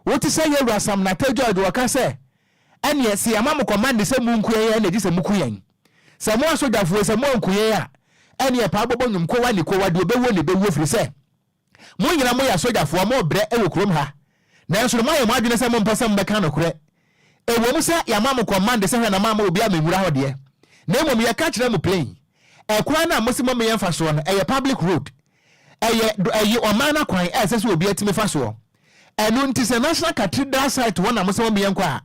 Wote sɛ Yɛwura Sam Nartey George wɔka sɛ, Ɛneɛ, se yɛama mo command sɛ monku yɛn a, ɛna gye sɛ moku yɛn. Sɛ mo asogyafoɔ yi, sɛ moanku yɛn a, ɛneɛ paa bɔbɔ nnwom kowa ne kowa, deɛ ɔbɛwuo na ɛbɛwuo, firi sɛ, mo nyina moyɛ asogyafoɔ, morebrɛ wɔ kurom ha, nanso no moayɛ mo adwene sɛ mompɛ sɛ mobɛka nokorɛ. Ɛwom sɛ yɛama mo command sɛ hwɛ na moamma obiara ammɛwura hɔ deɛ, na mmom yɛka kyerɛ mo plain, ɛkwan no a mose mommeyɛ mfa soɔ no, ɛyɛ public road, ɛyɛ ɛye ɔman no akwan a ɛsɛ sɛ obiara tumi fa soɔ. Ɛno nti sɛ National Cathedral site hɔ na mose mommeyɛ nkɔ a,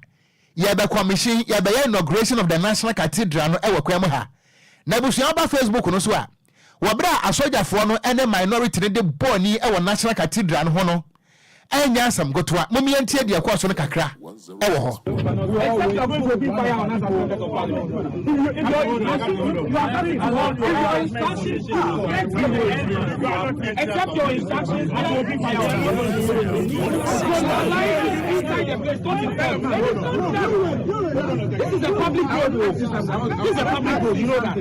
yɛbɛ commission, yɛbɛyɛ inauguration of the National Cathedral no wɔ kwan mu ha. Na abusua woba Facebook no so a, wɔ berɛ a asogyafoɔ no ne minority no de bɔɔ ni wɔ National Cathedral no ho no, ɛnyɛ asɛm gotoa. Mom yɛntie deɛ ɛkɔɔ so no kakra wɔ hɔ. This is a public road. This is a public road. You know that.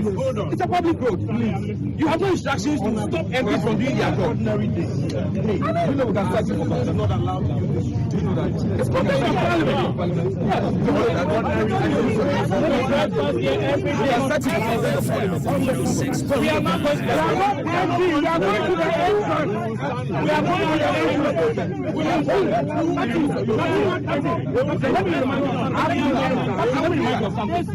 It's a public road. Please. You have no instructions to stop MPs from doing their job. Ordinary day. You know we can start it not allowed to use this. Do you know that? It's parliament. We are not going to we are going to the entrance. We are going to the entrance. We are going Let me remind you something.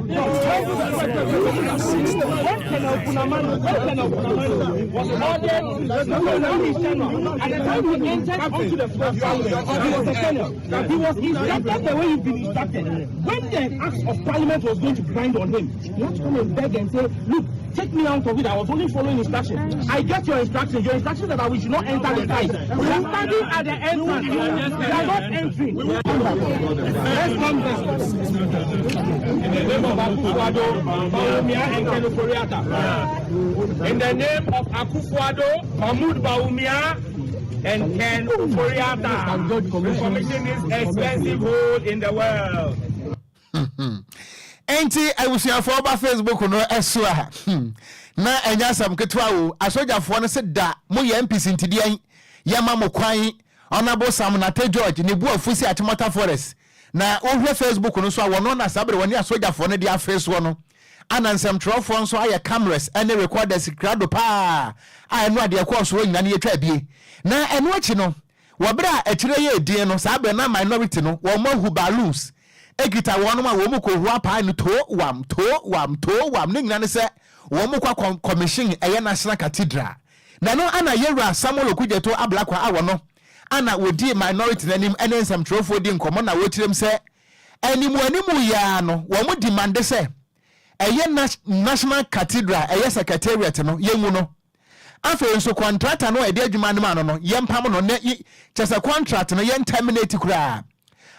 When Colonel Funaman, when Colonel Funaman was ordered at the time he entered onto the floor, he was a colonel. He was instructed the way you've been instructed. When the Act of Parliament was going to grind on him, he had to come and beg and say, look, take me out of it. I was only following instructions. I get your instructions. Your instructions that we should not enter the site. We are standing at the entrance. We are not entering. Let's come down. In the name of Akufo-Addo, Bawumia and Ken Ofori-Atta. In the name of Akufo-Addo, Mahmoud Bawumia, and Ken Ofori-Atta. Commission this expensive hole in the world. Enti abusuafoɔ ba Facebook no so a, na ɛnyɛ asɛm ketewa o. Asogyafoɔ no se da moyɛ MPs nti deɛn yɛma mo kwan. Honourable Sam Nartey George ne bo afu si Achimota Forest. Na wohwɛ Facebook no so a wɔno na saa bere wɔne asogyafoɔ no de afee soɔ no. Ana nsɛmtwerɛfoɔ nso ayɛ cameras ne recorders krado paa a ɛno a deɛ ɛkɔɔ soɔ nyina no yɛtwa abie. Na ɛno akyi no Wɔ bere a akyire yɛɛ din no, saa bere no na minority no wɔn ahu balloons kita wɔnom a wɔn kɔ hua paa no too wam, too wam, too wam, ne nyina ne sɛ wɔn kɔ akɔ commission ɛyɛ National Cathedral. Na ɛno ana Yɛwura Samuel Okudzeto Ablakwa a wɔno ana wɔdi minority no anim ɛne nsɛmtwerɛfoɔ di nkɔmmɔ na wɔkyerɛm sɛ animu animu yi ara no wɔn demande sɛ ɛyɛ National Cathedral ɛyɛ secretariat no yɛngu no. Afei nso kɔntrata no a yɛde adwuma no maa no no, yɛmpam no na kyerɛ sɛ kɔntrat no yɛn terminate koraa.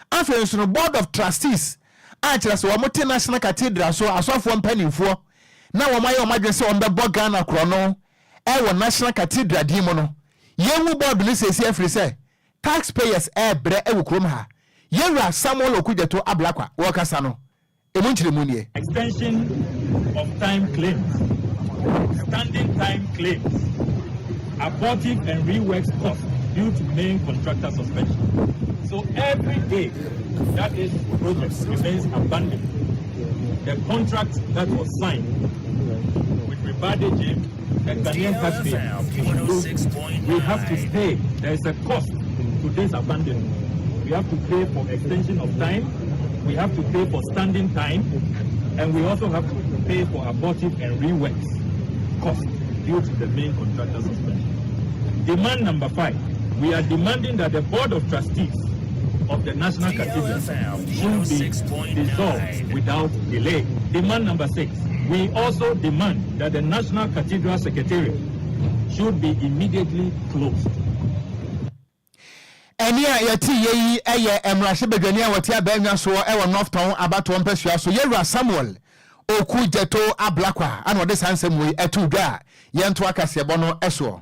Afei nso no Board of Trustees a kyerɛ sɛ wɔn te National Cathedral so asɔfoɔ mpanimfoɔ na wɔn ayɛ wɔn adwene sɛ wɔn bɛbɔ Ghana korɔno ɛwɔ National Cathedral din mu no, yɛngu board no seesei afiri sɛ tax payers ɛrebrɛ ɛwɔ kurom ha. Yɛwura Samuel Okudzeto Ablakwa wɔrekasa no, Emu nkyerɛmu nie. Extension of time claims, standing time claims, abortive and reworks cost due to main contractor suspension. So every day that this project remains abandoned, the contract that was signed with Ribade Jim, the Ghanaian taxpayer, we have to pay. There is a cost to this abandonment. We have to pay for extension of time, we have to pay for standing time, and we also have to pay for abortive and reworks cost due to the main contractor suspension. Demand number 5, we are demanding that the Board of Trustees of the National Cathedral should be dissolved without delay. Demand number 6, we also demand that the National Cathedral Secretariat should be immediately closed. Ɛnne a yɛteeɛ yi yɛ mmarahyɛbadwani a ɔte abannwa soɔ wɔ North Tɔn abatoɔ mpasua so, Yɛwura Samuel Okudzeto Ablakwa na ɔde saa nsɛm wei too dwa a yɛntoa kaseɛbɔ no soɔ.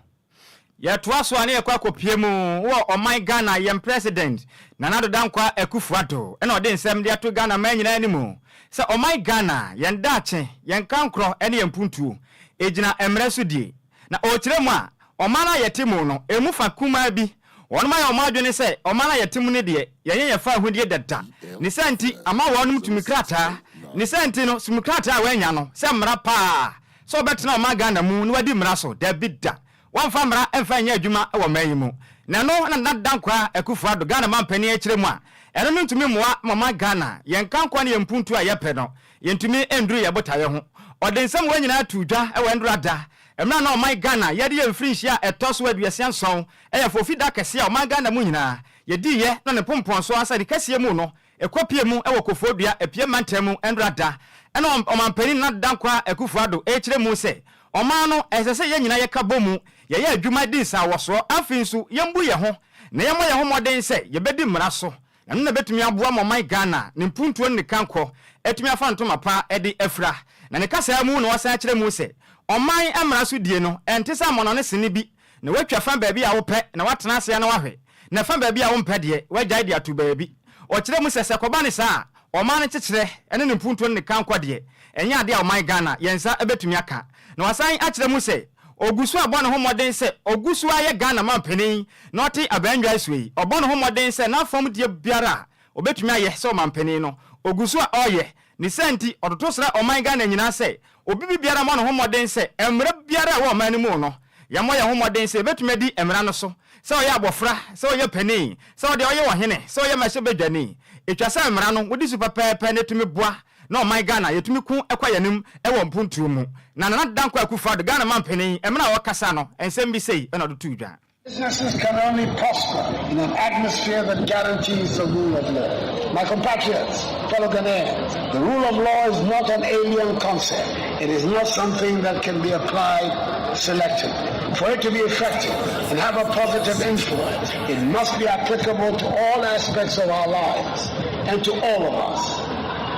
Yɛtoa so a na yɛkɔ akɔpue mu wɔ ɔman Ghana yɛn President Nana Addo Dankwa Akuffo Addo na ɔde nsɛm de ato Ghana man nyinaa anim sɛ ɔman Ghana yɛn daakye, yɛn kankorɔ ne yɛn mpuntuo ɛgyina mmrɛ so die. Na ɔrekyerɛ mu a, ɔman a yɛte mu no, ɛmu fa kumaa bi, Wɔnom ayɛ wɔn adwene sɛ ɔman a yɛte mu no deɛ, yɛnyɛ yɛn fawohodie dada. Ne saa nti, ama wɔnom tumi krataa. Ne saa nti no, sum krataa a wɔanya no, sɛ mmara paa sɛ wɔbɛtena ɔman Ghana mu na wɔadi mmara so? Dabi da. Wɔmfa mmara mfa nyɛ adwuma wɔ ɔman yi mu. Na ɛno na Nana Dankwa Akufo Addo, Ghana manpanin akyerɛ mu a, ɛno no ntumi mmoa ma ɔman Ghana, yɛn nkankoa ne yɛn mpuntuo a yɛpɛ no, yɛntumi nnuru yɛn botaeɛ ho. Ɔde nsɛm wei nyinaa too dwa wɔ Ɛndora da, mmerɛ a na ɔman Ghana yɛde yɛn mfirinhyia a ɛtɔ so 67 yɛ Fofi da kɛseɛ a ɔman Ghana mu nyinaa yɛdiiɛ na ne mpɔmpɔnsoɔ asadi kɛseɛ mu no ɛkɔpie mu wɔ Kofoɔ-Dua Apue mantam mu Ɛndora da na Ɔmanpanin Nana Dankwa Akufo-Addo rekyerɛ mu sɛ ɔman no ɛsɛ sɛ yɛn nyinaa yɛka bɔ mu yɛyɛ adwuma di nsawɔsoɔ afei nso yɛmbu yɛn ho na yɛmmɔ yɛn ho mmɔden sɛ yɛbɛdi mmara so. Ɛno na ɛbɛtumi aboa ma ɔman Ghana ne mpuntuo ne ne kankɔ atumi afa ntoma pa de afira. Na ne kasaa mu na ɔsan kyerɛ mu sɛ, ɔman mmara so die no, ɛnte sɛ amɔnɔne sene bi na woatwa fa baabi a wopɛ na woatena ase na woahwɛ, na fa baabi a wompɛ deɛ, woagyae de ato baabi. Ɔkyerɛ mu sɛ, sɛ ɛkɔba no saa a, ɔman no kyekyerɛ ne ne mpuntuo ne ne kankɔ deɛ, ɛnyɛ adeɛ a ɔman Ghana yɛn nsa bɛtumi aka. Na wasan akyerɛ mu sɛ, ɔgu so rebɔ ne ho mmɔden sɛ ɔgu so ara yɛ Ghana mampanin na ɔte abannwa so yi, ɔbɔ ne ho mmɔden sɛ n'afam deɛ biara a ɔbɛtumi ayɛ sɛ ɔmampanin no, ɔgu so a ɔreyɛ. Ne saa nti, ɔtoto srɛ ɔman Ghana nyinaa sɛ obi biara mmɔ ne ho mmɔden sɛ mmara biara a ɛwɔ ɔman no mu no, yɛmmɔ yɛn ho mmɔden sɛ yɛbɛtumi adi mmara no so, sɛ ɔyɛ abɔfra, sɛ ɔyɛ panin, sɛ ɔdeɛ ɔyɛ ɔhene, sɛ ɔyɛ mmarahyɛbadwani. Ɛtwa sɛ mmara no, wodi so pɛpɛɛpɛ na ɛtumi boa na ɔman Ghana yɛtumi ko kɔ yɛn anim wɔ mpuntuo mu. Na Nana Dankwa Akufo-Addo, Ghana manpanin, mmerɛ a ɔrekasa no, nsɛm bi sei na ɔde too dwa. Businesses can only prosper in an atmosphere that guarantees the rule of law. My compatriots, fellow Ghanaians, the rule of law is not an alien concept. It is not something that can be applied selectively. For it to be effective and have a positive influence, it must be applicable to all aspects of our lives and to all of us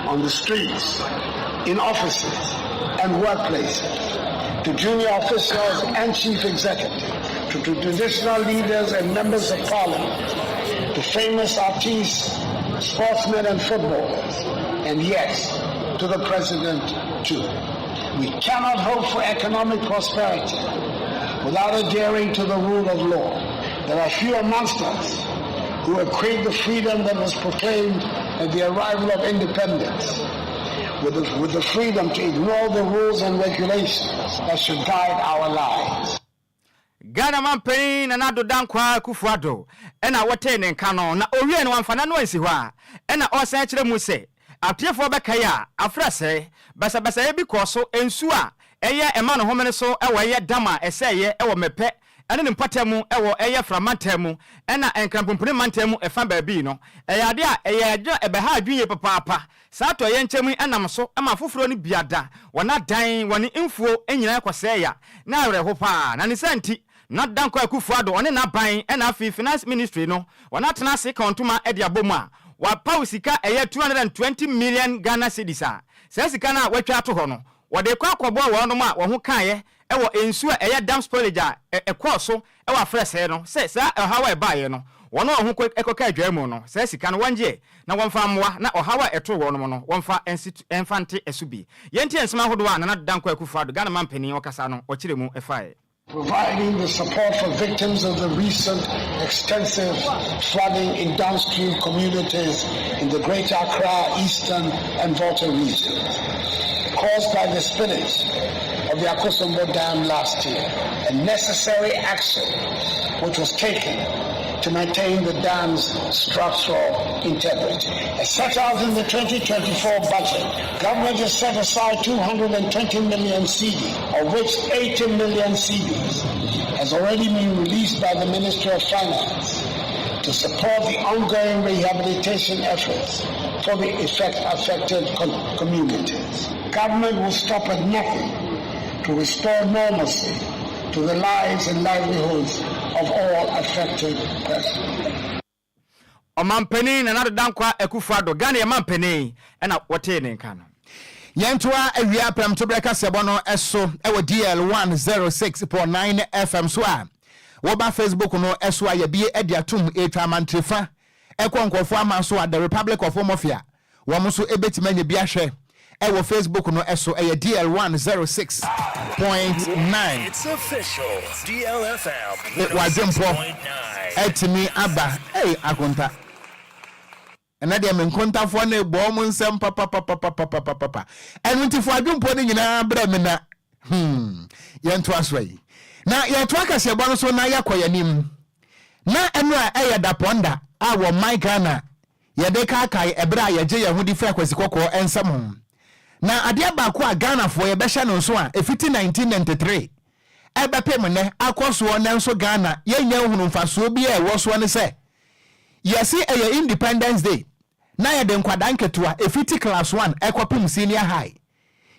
on the streets, in offices, and workplaces, to junior officials and chief executives, to, to traditional leaders and members of parliament, to famous artists, sportsmen and footballers, and yes, to the president too. We cannot hope for economic prosperity without adhering to the rule of law. There are few amongst us who equate the freedom that was proclaimed at the arrival of independence with the, with the freedom to ignore the rules and regulations that should guide our lives. Ghana manpanin Nana Addo Dankwa Akufo Addo na wɔtee ne nka no, na owiei no wamfa n'ano ansi hɔ a ɛna ɔresan akyerɛ mu sɛ atiefoɔ bɛkae a afra sɛɛ basabasayɛ bi kɔɔ so nsuo a ɛyɛ ɛma no homene so wɔ ɛyɛ dam a ɛsɛeɛ wɔ Mɛpɛ ne ne mpɔtam mu wɔ ɛyɛ Fra mantam mu ɛna Nkranpumpuni mantam mu ɛfa baabi no ɛyɛ adeɛ a ɛyɛ adwene a ɛbɛha adwene yie papaapa. Saa atoyerɛnkyɛm yi nam so ma afoforɔ no bi ada wɔn adan, wɔn mfuo nyinaa kɔsɛe a na awerɛho paa. Na ne saa nti, na Dankwa Akufo-Addo, ɔne n'aban ɛna afei Finance Ministry no, wɔn atena ase ka wɔn ntoma de abɔ mu a wɔapaw sika a ɛyɛ 220 million Ghana cedis a saa sika no a wɔatwa ato hɔ no, wɔde rekɔ akɔboa wɔnom a wɔn ho kaeɛ wɔ nsuo a ɛyɛ dam spoilage a ɛkɔɔ so wɔ afrɛsɛɛ no sɛ saa ɔhaw a ɛbaeɛ no, wɔn a wɔn ho kɔkaa dwaa mu no, saa sika no wɔngyeɛ na wɔmfa mmoa na ɔhaw a ɛtoo wɔnom no wɔmfa nsi mfa nte ɛso bi. Yɛntie nsɛm ahodoɔ a Nana Dankwa Akufo-Addo, Ghana Manpanin, ɔkasa no ɔkyerɛ mu faeɛ. Providing the support for victims of the recent extensive flooding in downstream communities in the Greater Accra, Eastern and Volta regions, caused by the spillage of the Akosombo Dam last year, a necessary action which was taken to maintain the dam's structural integrity. As set out in the 2024 budget, government has set aside 220 million cedis, of which 80 million cedis has already been released by the Ministry of Finance to support the ongoing rehabilitation efforts for the effect affected communities. Government will stop at nothing to restore normalcy to the lives and livelihoods of all affected persons. Ɔmanpanin Nana Addo Dankwa Akufo-Addo, Ghana yɛn manpanin na wɔtee ne nka no. Yɛntoa awia prɛmtoberɛ kaseɛbɔ no so wɔ DL 106.9 FM so a, woba Facebook no so a yɛabie de atom ɛretwa amantirefa ɛkɔ nkurɔfoɔ aman so a The Republic of Omofia wɔn nso bɛtumi anya bi ahwɛ. Ɛwɔ Facebook no so ɛyɛ DL 106.9. It's official. DLFM Wadwempɔ 106.9. atumi aba. Ei, akonta. Ɛnɛ deɛ me nkontafoɔ no bɔ ɔmo nsɛm papapapapapapa. Ɛno nti fo adwempɔ no nyinaa brɛ me na yɛntoa so yi. Na yɛtoa kaseɛbɔ no so na yɛkɔ yɛnim. Na ɛno a ɛyɛ dapɔnda a wɔ man Ghana yɛde kaakae ɛberɛ a yɛgye yɛn ho di firi Akwasi Kɔkɔɔ nsɛm ho. Na adeɛ baako a Ghanafoɔ yɛbɛhyɛ no nso a ɛfiti 1993 ɛbɛpem nnɛ akɔ soɔ nanso Ghana yɛnnya nhunu mfasoɔ bi a ɛwɔ soɔ ne sɛ yɛse ɛyɛ Independence Day na yɛde nkwadaa nketewa ɛfiti class 1 ɛkɔpem senior high,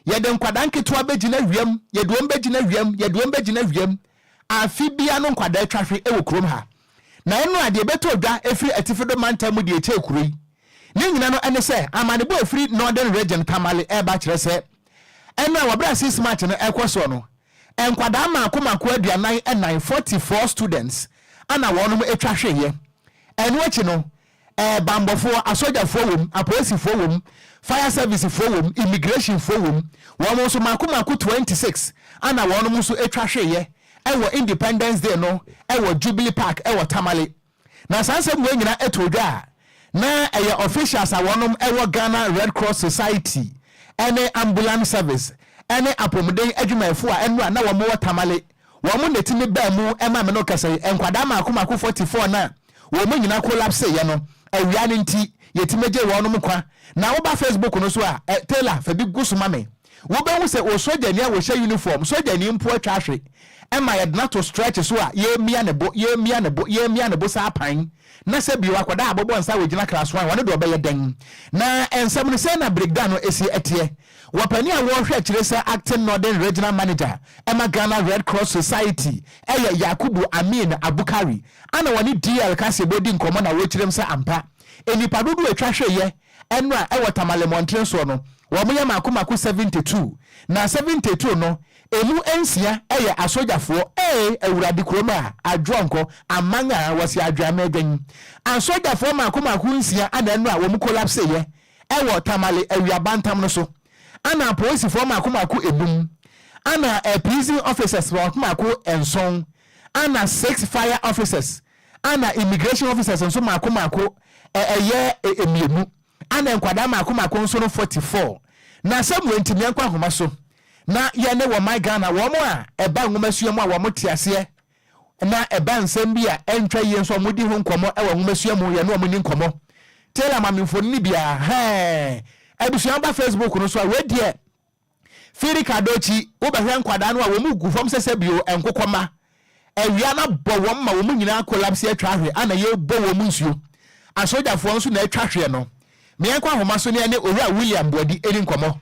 yɛde nkwadaa nketewa bɛgyina wiem, yɛde wɔn bɛgyina wiem, yɛde wɔn bɛgyina wiem. Afe bia no nkwadaa atwa hwe ɛwɔ kurom ha. Na ɛno a deɛ ɛbɛtɔ dwa ɛfiri Atifi Mantam mu deɛ ɛkyɛ kuro yi ne nyina no ɛne sɛ amanebɔ ɛfiri Northern Region Tamale ɛreba kyerɛ sɛ ɛno a wɔbrɛ 6 March no ɛkɔ soɔ no, nkwadaa mmaako mmaako 44, 44 students, ana wɔnom atwa hweyɛ. Ɛno akyi no, bambɔfoɔ, asogyafoɔ wɔ mu, apolisifoɔ wɔ mu, fire servicefoɔ wɔ mu, immigrationfoɔ wɔ mu, wɔn nso mmaako mmaako 26 ana wɔnom nso atwa hweyɛ ɛwɔ Independence Day no ɛwɔ Jubilee Park ɛwɔ Tamale. Na saa nsɛm wei nyinaa ɛto dwa a na ɛyɛ officials a wɔnom ɛwɔ Ghana Red Cross Society ɛne ambulance service ɛne apɔmuden adwumayɛfoɔ a ɛno a na wɔn wɔ Tamale, wɔn na etimi baa mu ɛma me no kasa yi. Nkwadaa mmaako mmaako 44 na wɔn nyinaa collapse yɛ no awia no nti yɛtumi gye wɔn kwa. Na woba Facebook no so a, Taylor fa bi gu so ma me, wobɛhu sɛ osogyani a wɔhyɛ uniform, sogyani mpo atwa ahwe ɛma yɛde no ato stretch so a yɛmia ne bo, yɛmia ne bo, yɛmia ne bo saa pan. Na sɛ bio akwadaa abɔbɔ nsa wɔgyina class one, wɔne deɛ ɔbɛyɛ dɛn? Na nsɛm no sɛ na breakdown no esi ɛteɛ, wɔpani a wɔrehwɛ akyire sɛ acting Northern Regional Manager ɛma Ghana Red Cross Society ɛyɛ Yakubu Amin Abukari, ana wɔne DL kaseɛbɔ di nkɔmmɔ na wɔkyerɛm sɛ ampa nnipa dodoɔ atwa hwɛyɛ ɛno a ɛwɔ Tamale mmɔnten soɔ no, wɔn yɛ mako mako 72. Na 72 no emu nsia ɛyɛ asogyafoɔ. Awurade, kurom a adwoɔnkɔ aman a wɔsi adwoame adwan, asogyafoɔ mako mako nsia ana ɛno a wɔn collapse yɛ ɛwɔ Tamale awiabantam no so, ana apolisifoɔ mako mako enum, ana prison officers mako mako nson, ana six fire officers, ana immigration officers nso mako mako ɛyɛ mmienu, ana nkwadaa mako mako nso no 44. Na sɛ mu ntumi nkɔ ahoma so na yɛne wɔ man Ghana wɔn a ɛba nwomasua mu a wɔn te aseɛ na ɛba nsɛm bi a ɛntwa yie nso a wɔdi ho nkɔmmɔ ɛwɔ nwomasua mu, yɛne wɔn ni nkɔmmɔ. Taylor, maame mfoni biara hɛn abusua ba Facebook no so a wɔadiɛ firi kadokyi, wobɛhwɛ nkwadaa no a wɔn mu gu fam sɛsɛ bio nkokɔma awia no bɔ wɔn ma wɔn nyinaa collapse atwa ahwɛ, ana yɛbɔ wɔn nsuo. Asogyafoɔ nso na atwa hwɛ no. Mmiɛnkɔ ahoma so ne ɛne Owura William Buadi ɛni nkɔmmɔ.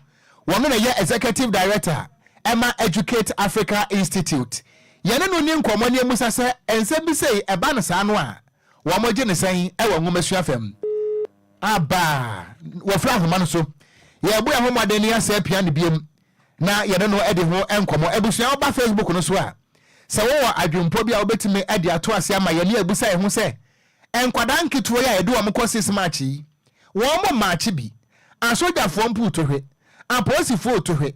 Wɔn na yɛ executive director ɛma Educate Africa Institute. Yɛne no ni nkɔmmɔ ne emusa sɛ nsɛm bi sɛ ɛba no saa no a wɔn gye ne sɛn ɛwɔ nwomasua fam aba. Wɔfrɛ ahoma no so, yɛbu ɛho mmɔden ne yɛasɛ pia ne biem na yɛne no de ho nkɔmmɔ. Abusua, woba Facebook no so a, sɛ wowɔ adwempɔ bi a wobɛtumi de ato ase ama yɛne abusa yɛn ho sɛ nkwadaa nketewa yi a yɛde wɔn kɔ 6 March yi, wɔn mo maakye bi, asogyafoɔ mpo to hwɛ, apolisifoɔ to hwɛ,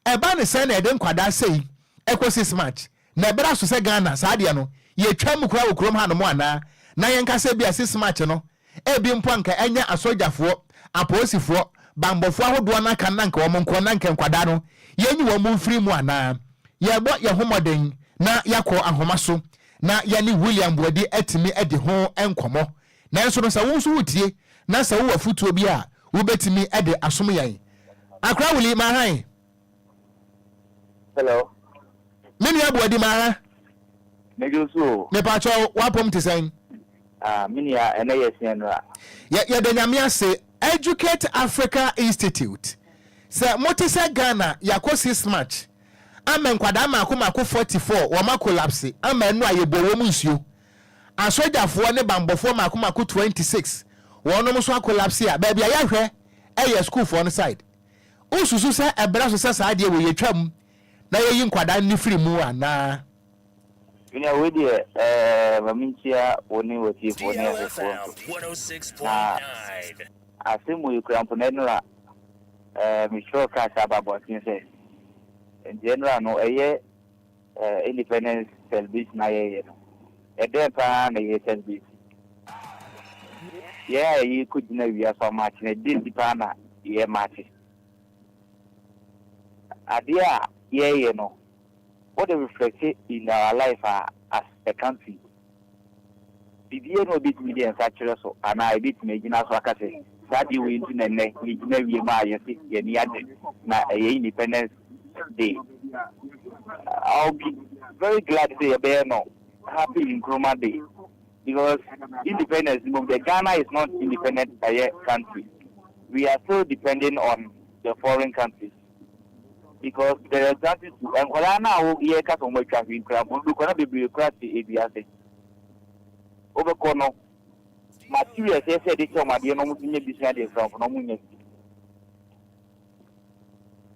ɛba ne sɛn na yɛde nkwadaa sɛyi ɛkɔ 6 March? Na ɛbɛrɛ so sɛ Ghana saa deɛ no yɛtwa mu koraa wɔ kurom hanom anaa? Na yɛnka bi a 6 March no ebi mpo anka ɛnyɛ asogyafoɔ, apolisifoɔ, bambɔfoɔ ahodoɔ no aka na nka wɔn nko na nka nkwadaa no yɛnyi wɔn mu mfiri mu anaa? Yɛbɔ yɛn ho mmɔden na yɛakɔ ahoma so na yɛne William Buadi atumi adi ho nkɔmmɔ. Nanso no sɛ wo nso wotie na sɛ wowɔ afotuo bi a wobɛtumi de asom yɛn. Akora Wuli mahan. Hello. Me nua Buadi, maha. Mejo so. Mepakyɛw, wapɔm te sɛn? Ah, me nua, ɛnɛ yɛ sɛn no a? Yɛda Nyame ase. Educate Africa Institute, sɛ mote sɛ Ghana yɛakɔ 6 March ama nkwadaa mako mako 44 wɔn acollapse ama ɛno a yɛbɔ wɔn nsuo, asogyafoɔ ne bambɔfoɔ mako mako 26 wɔnom nso acollapse a baabi a yɛahwɛ ɛyɛ sukuufoɔ no side, wosusu sɛ ɛbrɛ so sɛ saa deɛ wɔ yɛtwa mu na yɛyi nkwadaa no firi mu anaa? Nua, wei deɛ ma menkyia wo ne watiefoɔ ne ahwɛfoɔ nso. Na asɛm wɔ yi kura mpo na ɛno a. Metwerɛ krataa aba abɔnten sɛ nti ɛnora no ɛyɛ independence celebration a yɛyɛ no, ɛdɛn paa na yɛ celebrate? Yɛn a yɛyɛ kɔgyina wia so amakye no, ɛdɛn nti paa na yɛ makye? Adeɛ a yɛyɛ no, what they reflect in our life a as a country, biribiara na obɛtumi de yɛn nsa kyerɛ so anaa ebɛtumi agyina so aka sɛ saa deɛ wei nti na nnɛ yɛgyina wie mu a yɛse yɛni agye na ɛyɛ Independence Day. I'll be very glad sɛ yɛbɛyɛ no Happy Nkrumah Day, because independence no, the Ghana is not independent ɛyɛ country. We are still depending on the foreign countries, because there is nothing to nkwadaa no a yɛka sɛ wɔn atwa hwee nkura mpo nkwadaa bebree kura te edua ase. Wobɛkɔ no, materials yɛ sɛ yɛde kyɛ wɔn adeɛ no, wɔn nso nyɛ bi sua adeɛ kura mpo na wɔn nyɛ bi,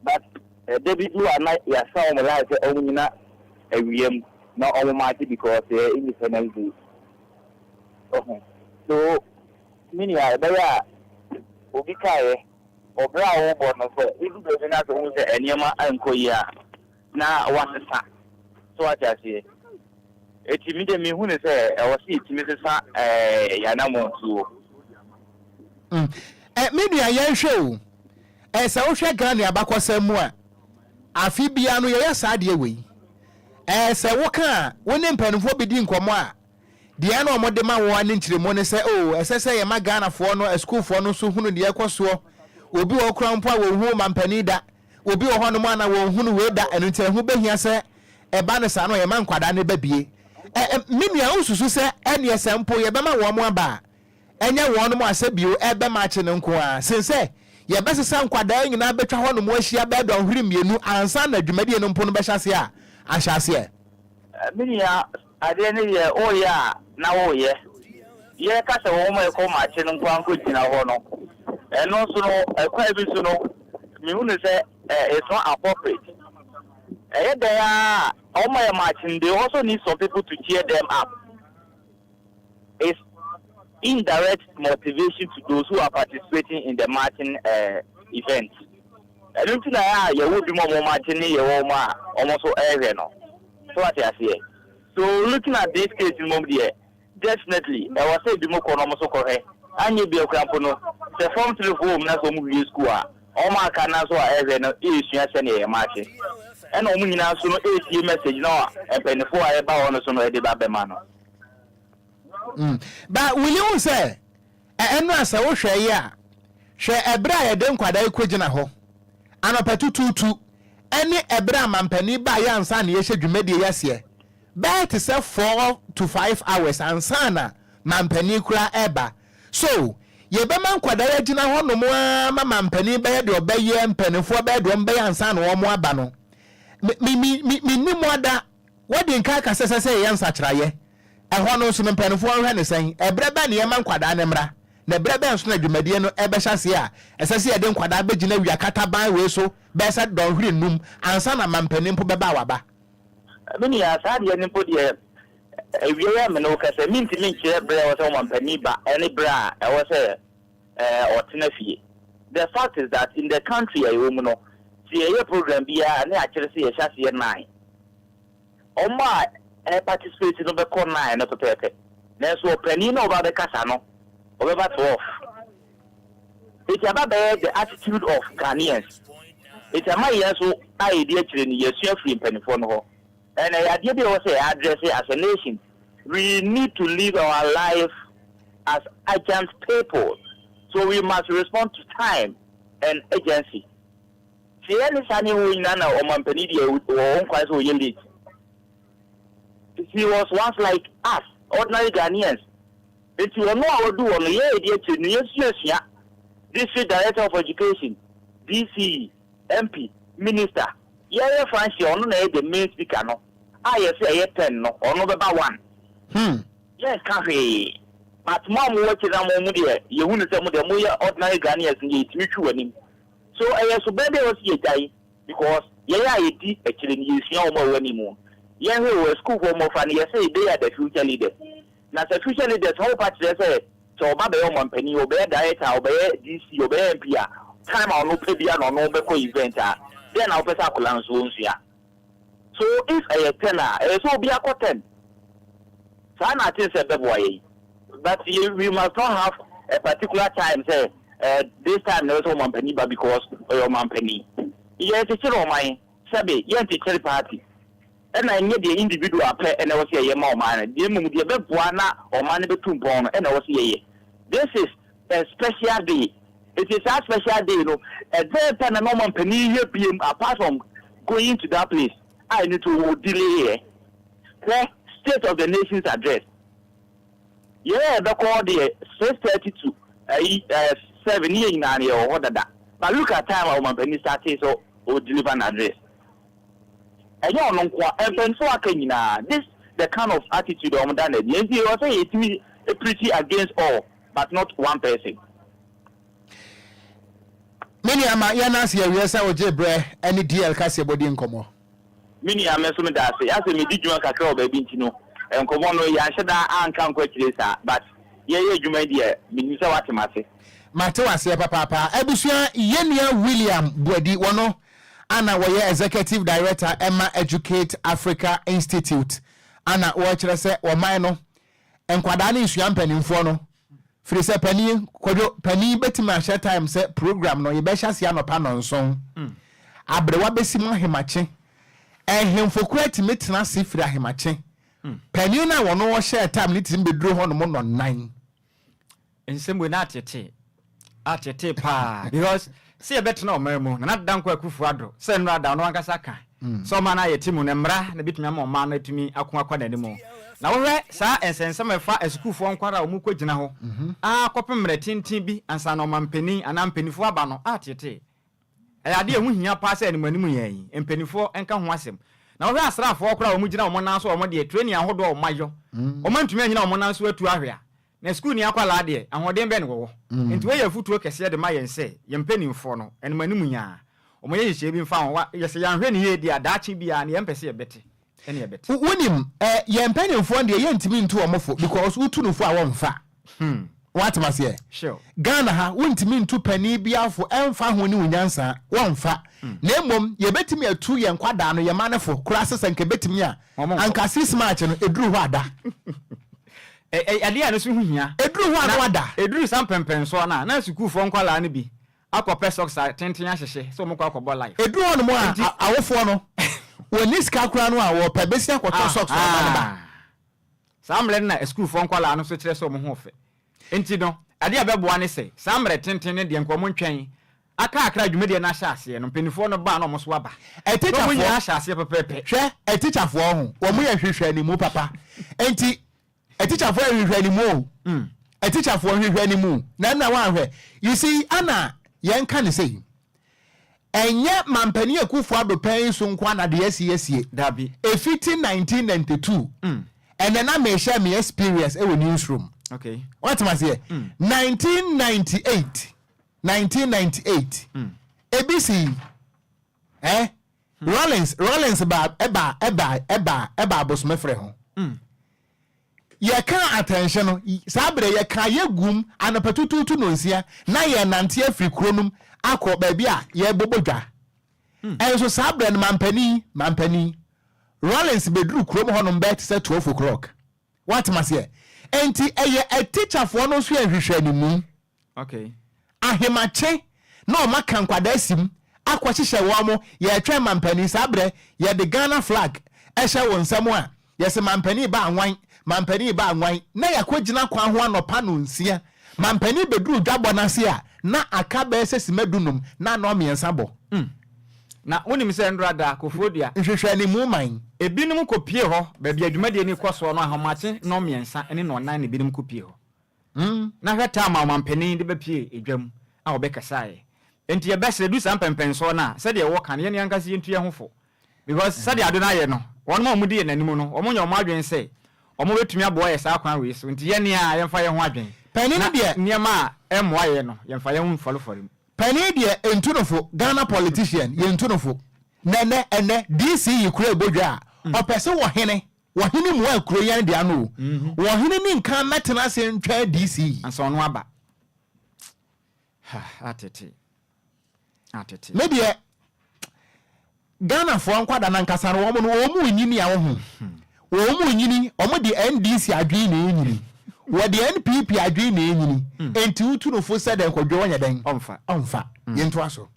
but ɛda bi du a na yɛasa wɔn line sɛ wɔn nyina awia mu na wɔn maakye because ɛyɛ Independence Day. Ɔho so me nua, ɛbɛyɛ a obi kaeɛ ɔbrɛ a wɔbɔ no sɛ ebi baabi na sɛ wɔn sɛ nneɛma nkɔ yie a na wasesa so, wate aseɛ? Eti mi de mi hu ne sɛ ɛwɔ sɛ yɛtumi sesa yɛanammɔntuo. Me nua, yɛnhwɛ o. Sɛ wohwɛ Ghana abakɔsɛm mu a, afe bia no yɛyɛ saa adeɛ wei. Sɛ woka a, wo ne mpanimfoɔ bi di nkɔmmɔ a, deɛ na ɔmode ma wɔn ne nkyerɛmu ne sɛ o ɛsɛ sɛ yɛma Ghanafoɔ no, asukuufoɔ no nso hunu deɛ ɛkɔ soɔ. Obi wɔ kora mpo a wɔnhu mampanin da, obi wɔ hɔnom a na wɔnhunu wei da. Ɛno nti ɛho bɛhia sɛ ɛba no saa no yɛma nkwadaa no ba bie. Me nua, wosusu sɛ ɛneɛ sɛ mpo yɛbɛma wɔn mo aba a, ɛnyɛ wɔn mo asɛ bio ɛbɛma akye no nko ara sen sɛ yɛbɛsesa nkwadaa nyinaa bɛtwa hɔ nom ahyia bɛɛ dɔnhwere 2 ansa na dwumadie no mpo no bɛhyɛ aseɛ a ahyɛ aseɛ? Me nua, adeɛ no yɛ woyɛ a na woyɛ yɛka sɛ wɔn a ɛkɔ maakye no nko ankɔ gyina hɔ no, ɛno nso no, ɛkwan bi so no, mehunu sɛ it's not appropriate. Ɛyɛ dɛn a wɔn a yɛ maakye no, they also need some people to cheer them up. It's indirect motivation to those who are participating in the marching event. Ɛno nti na yɛ a yɛwɔ bi mu a wɔn maakye ne yɛwɔ wɔn a wɔn nso ɛrehwɛ no so, ate aseɛ? So looking at this case no mu deɛ, definitely ɛwɔ sɛ ebi mu kɔ na wɔn nso kɔhwɛ. Anyɛ bi akura mpo no, sɛ form three foɔ mu na sɛ wɔn wie school a, wɔn aka na nso a ɛrehwɛ no esua sɛnea yɛ maakye, ɛna wɔn nyinaa nso no etie message na mpanimfoɔ a ɛba hɔ no so no ɛde ba bɛma no. Ba wuli hu sɛ ɛno a sɛ wohwɛ yi a, hwɛ ɛberɛ a yɛde nkwadaa yi kɔgyina hɔ anɔpa tutuutu ɛne ɛberɛ a mampanin baa yɛ ansa na yɛhyɛ dwumadie yi aseɛ, bɛyɛ te sɛ 4 to 5 hours ansa na mampanin kura ɛba so. Yɛbɛma nkwadaa yi agyina hɔ nom ara ma mampanin bɛyɛ deɛ ɔbɛyɛ, mpanimfoɔ bɛyɛ deɛ ɔmbɛyɛ ansa na wɔn aba no, mi mi mi mi nim ada wɔde nka aka sɛ yɛyɛ nsakyerɛeɛ. Ɛhɔ no nso no, mpanimfoɔ nhwɛ ne sɛn ɛberɛ bɛn ne yɛma nkwadaa ne mmra na ɛberɛ bɛn nso na dwumadie no ɛbɛhyɛ aseɛ a ɛsɛ sɛ yɛde nkwadaa bɛgyina wia kataban wei so bɛyɛ sɛ dɔnhwere 5 ansa na mampanin mpo bɛba a waba. Me nua, saa adeɛ no mpo deɛ, awie yɛ me ne wo kɛsɛ mentumi nkyerɛ berɛ a ɛwɔ sɛ ɔmampanin ba ɛne berɛ a ɛwɔ sɛ ɔtena fie. The fact is that in the country a yɛwɔ mu no, sɛ yɛyɛ program biara ne akyerɛ sɛ yɛhyɛ aseɛ 9, ɔmo a ɛparticipate no bɛkɔ 9 no pɛpɛɛpɛ, nanso ɔpanin na ɔba bɛkasa no ɔbɛba 12. Eti aba bɛyɛ the attitude of Ghanaians. Eti ama yɛn nso a yɛdi akyire no, yɛsua firi mpanimfoɔ no hɔ, ɛna ɛyɛ adeɛ bi a ɛwɔ sɛ yɛ address as a nation. We need to live our life as urgent people, so we must respond to time and urgency. Sɛ yɛn ne saa ne wɔ nyinaa na ɔmampanin deɛ wɔ wɔn kwan sɛ ɔyɛ late. He was once like us, ordinary Ghanaians. Nti ɔno a wadu hɔ no, yɛn yɛdi akyire no, yɛsuasua district director of education, DCE, MP, minister, yɛyɛ function. Ɔno na yɛ the main speaker no a yɛsɛ ɛyɛ 10 no, ɔno bɛba 1. Yɛnka hwee, but mo a mowɔ akyire na mo deɛ, yɛhu no sɛ mo deɛ moyɛ ordinary Ghanaians no, yɛtumi twi w'anim so. Ɛyɛ so bɛn bi a wɔsi yɛgyae, because yɛyɛ a yɛdi akyire no, yɛsua wɔn a wɔwɔ anim. Yɛnhwɛ wɔ sukuufoɔ mmɔfra no, yɛsɛ they are the future leaders, na sɛ future leaders no, wopa kyerɛ sɛ ɔba bɛyɛ ɔmampanin, ɔbɛyɛ director, ɔbɛyɛ DC, ɔbɛyɛ MP a. time a ɔno pɛ bia na ɔno bɛkɔ event a, dɛn na wopɛ sɛ akwadaa no nso ɔnsua? So if ɛyɛ 10 a, ɛyɛ sɛ obi akɔ 10. Saa na aten sɛ ɛbɛboa yɛn. But we must not have a particular time sɛ this time na ɛwɔ sɛ ɔmampanin ba because ɔyɛ ɔmampanin. Yɛrekyekyere ɔman, sɛbe yɛnkyekyere party. Ɛna ɛnyɛ deɛ individual pɛ ɛna ɛwɔ sɛ yɛyɛ ma ɔman no. Deɛ mmom deɛ ɛbɛboa na ɔman no bɛtu mpɔn no ɛna ɛwɔ sɛ yɛyɛ. This is a special day. Eti saa special day no, ɛdɛn pɛ na na ɔmampanin yɛ biem apart from going to that place a ɛno nti wɔ delay yɛ. Hwɛ, State of the Nation's Address. Yɛn a yɛbɛkɔ deɛ, 6:30 to ayi 7 ne yɛn nyinaa no yɛwɔ hɔ dada. But look at time a ɔmampanin start so o deliver n'address. Ɛnyɛ ɔno nko a, mpanyinfoɔ aka nyinaa, this the kind of attitude a wɔn da n'adi. Nti wɔ sɛ yɛtumi preach against all but not one person. Me nua, ma yɛn ase awie sɛ wogye berɛ ne DL kaseɛ bɔdi nkɔmmɔ. Me nua, me nso meda ase. Asɛ medi dwuma kakra wɔ baabi nti no, nkɔmmɔ no yɛanhyɛ da anka nkɔ akyire saa, but yɛyɛ adwuma yi deɛ, menim sɛ woate m'ase. Mate waseɛ papaapa. Abusua, yɛnua William Buadi, wɔno ana wɔyɛ executive director ɛma Educate Africa Institute, ana wɔkyerɛ sɛ wɔman no nkwadaa ne nsua mpanimfoɔ no firi sɛ panin Kwadwo, panin bɛtumi ahyɛ time sɛ program no yɛbɛhyɛ aseɛ anɔpa 7, aberewa bɛsi mu ahemakye, ɛhemfo kora tumi tena ase firi ahemakye. Panin no a wɔno wɔhyɛɛ time ne tumi bɛduru hɔ nom 9. Nsɛm wei na atete atete paa because sɛ yɛbɛtena ɔman mu, Nana Dankwa Akufo Addo sɛ nnora da ɔno ankasa ka sɛ ɔman no ayɛ ti mu no, mmara na bɛtumi ama ɔman no atumi ako akɔ n'anim. Na wohwɛ saa nsɛnsɛm a ɛfa asukuufoɔ nkwara a wɔn kɔ gyina hɔ akɔpem mmerɛ tenten bi ansa na ɔmampanin anaa mpanimfoɔ aba no atete, ɛyɛ adeɛ a ɛho hia paa sɛ anim anim yɛn yi mpanimfoɔ nka ho asɛm. Na wohwɛ asraafoɔ koraa a wɔn gyina wɔn nan so a, wɔn deɛ, training ahodoɔ a wɔn ayɔ, wɔn antumi anyina wɔn nan so atu ahwɛ a, na sukuu ni akwadaa deɛ, ahoɔden bɛn na wɔwɔ? Nti wei yɛ afutuo kɛseɛ de ma yɛn sɛ yɛn mpanimfoɔ no, anim anim nyaa wɔn yɛ nhyehyɛeɛ bi mfa ho wa yɛsɛ yɛanhwɛ ne yie deɛ a, daakye biara ne yɛmpɛ sɛ yɛbɛte ɛne yɛbɛte. Wonim, yɛn mpanimfoɔ deɛ, yɛntumi ntu wɔn fo because wotu no fo a, wɔmfa. Woatem aseɛ? Sure. Ghana ha, wontumi ntu panin biara fo, ɛmfa ho ne wo nyansa, wɔmfa. Na mmom yɛbɛtumi atu yɛn nkwadaa no, yɛn ma no fo koraa sɛ nka ɛbɛtumi a Wɔn nkɔ. Anka 6 March no ɛduru hɔ ada. Adeɛ a no so ho hia. Ɛduru hɔ a na wada. Ɛduru saa mpɛmpɛnsoɔ no a, na sukuufoɔ nkwadaa no bi akɔpɛ socks a tenten ahyehyɛ sɛ wɔn kɔ akɔbɔ life. Ɛduru hɔ nom a, Nti awofoɔ no wɔni sika koraa no a, wɔpɛ bɛsi akɔtɔ socks ama no ba. Saa mmerɛ no na asukuufoɔ nkwadaa no nso kyerɛ sɛ wɔn ho fɛ. Nti no, adeɛ a ɛbɛboa ne sɛ saa mmerɛ tenten no deɛ nka wɔn ntwɛn aka akra dwumadie no ahyɛ aseɛ no, mpanimfoɔ no ba na wɔn nso aba na wɔn ɛtikyafoɔ nyinaa ahyɛ aseɛ pɛpɛɛpɛ. Hwɛ, ɛtikyafoɔ ho wɔn yɛ hwehwɛ animu papa, nti ɛtikyafoɔ yɛ hwehwɛ animu o. Ɛtikyafoɔ hwehwɛ animu na ɛna wɔahwɛ, you see, ana yɛn ka ne sɛ ɛnyɛ mampanin Akufo Addo pɛn so nko ana deɛ asi asie. Dabi. Efiti 1992, ɛnɛ na mehyɛ me experience ɛwɔ newsroom. Wɔtema seɛ 1998, 1998 ebi si Rawlings ba ɛba ɛba ɛba ɛba abosomefrɛ ho, yɛka atɛnhyɛ no saa berɛ, yɛka yɛgum anɔpa tutuutu 6 na yɛnante afiri kuro nom akɔ baabi a yɛbɔbɔ dwa. Ɛnso saa berɛ no mampanin Rawlings bɛduru kurom hɔnom bɛɛ te sɛ 12 o'clock. Woatem aseɛ? Enti ɛyɛ atikyafoɔ no nso yɛ nhwehwɛanimu. Ahemakye na ɔma ka nkwadaa sim akɔhyehyɛ wɔn mo, yɛretwɛn mampanin. Saa berɛ yɛde Ghana flag ɛhyɛ wɔn nsam a yɛsɛ mampanin ba anwan, mampanin ba anwan, na yɛakɔgyina kwan ho anɔpa 6. Mampanin bɛduru dwabɔ no ase a, na aka bɛyɛ sɛ sima 15 na 3:30 bɔ. Na wonim sɛ ndora da Kofoɔ Dua. Nhwehwɛanimu man. Ebinom kɔpie hɔ baabi a dwumadie no rekɔ soɔ no ahomakye 3:30 ne 4:00 na ebinom kɔpie hɔ. Na hwɛ time a ɔmampanin de bɛpie edwam a ɔbɛkasaeɛ. Enti yɛbɛsrɛ, du saa mpɛmpɛnsoɔ no a, sɛdeɛ wɔka no, yɛn ankasa yɛntu yɛn ho fo. Because sɛdeɛ ade no ayɛ no, wɔnom a wɔdi yɛn anim no, wɔnyɛ wɔn adwene sɛ wɔbɛtumi aboa yɛ saa kwan wei so. Nti yɛn a yɛmfa yɛn ho adwene. Panin no Na deɛ. nneɛma a ɛmmoa yɛn no, yɛmfa yɛn ho mfɔrefɔre mu. Panin deɛ, ntu no fo. Ghana politician, yɛntu no fo. Na ɛnɛ ɛnɛ DC yi kura ɛbɔ dwa a, ɔpɛ sɛ wɔhene wɔhene mu a kuro yɛn dea no o. Wɔhene ni nka mɛtena ase ntwɛn DC yi. Ansa ɔno aba. Ha, atete. Atete. Me deɛ Ghanafoɔ nkwadaa no ankasa no wɔn no wɔn mu nyini a wohu. Wɔn mu nyini, wɔn de NDC adwene na ɛnyini. Wɔde NPP adwene na ɛnyini. Enti wotu no fo sɛ dɛn kɔdwo ɔnyɛ dɛn? Ɔmfa. Ɔmfa. Yɛntoa so.